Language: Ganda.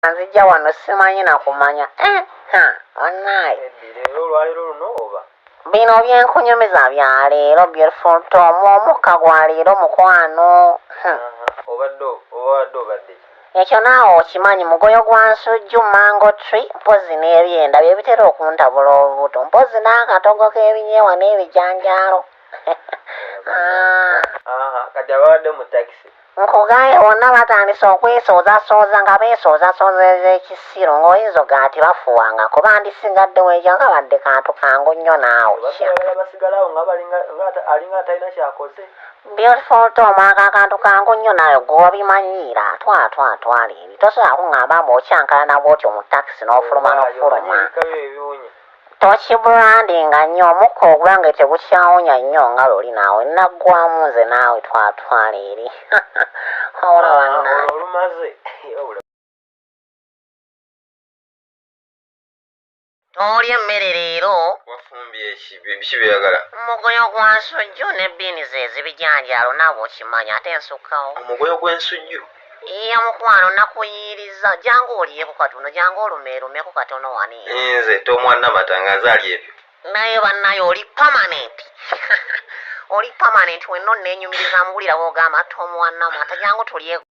Nzijja wano simanyi na kumanya. Eh, ha, bannaaye. Eddi leero olwaleero luno oba? Bino byenkunyumiza bya leero beautiful Tom, omukka gwa leero mukwano. Obadde obadde obadde ki? Ekyo naawe okimanyi, mugoyo gwa nsujju, mango tree, mpozzi n'ebyenda bye bitera okuntabula olubuto, mpozzi n'akatogo k'ebinyeebwa n'ebijanjaalo. Ah. Aha, kati ababadde mu takisi. Nkugambye bonna batandise okwesoozasooza nga beesoozasooza ez'ekisiru ng'oyinza ogaa nti bafuwangako bandisigadde weekyo nga badde kantu kangu nnyo naawe. Basigala basigalawo nga balinga nga alinga atalina kyakoze. Beautiful Tom, ako akantu kangu nnyo naawe gwe wabimanyiira twala twala twala eri tosobola kuŋŋamba mbu okyankalana bw'otyo mu takisi n'ofuluma n'ofuluma. Tokibrandinga nnyo omukka ogwange tegukyawunya nnyo nga luli naawe naggwamu nze naawe twatwala eri wabula bannange. Olumaze wabula. Tolya emmere leero? Wafumbye ki? Biki by'oyagala? Mugoyo gwa nsujju ne bbiinizi ez'ebijanjaalo naawe okimanyi ate nsukkawo. Omugoyo gw'ensujju? Iya mukwano nakuyiiriza jangu olyeko katono jangu olumeerumeko katono wano eno. Nze Tom Namata nga nze alya ebyo. Naye bannaye oli permanent oli permanent wenna onnenyumiriza muwulira bw'ogamba Tom Namata jangu tulyeko.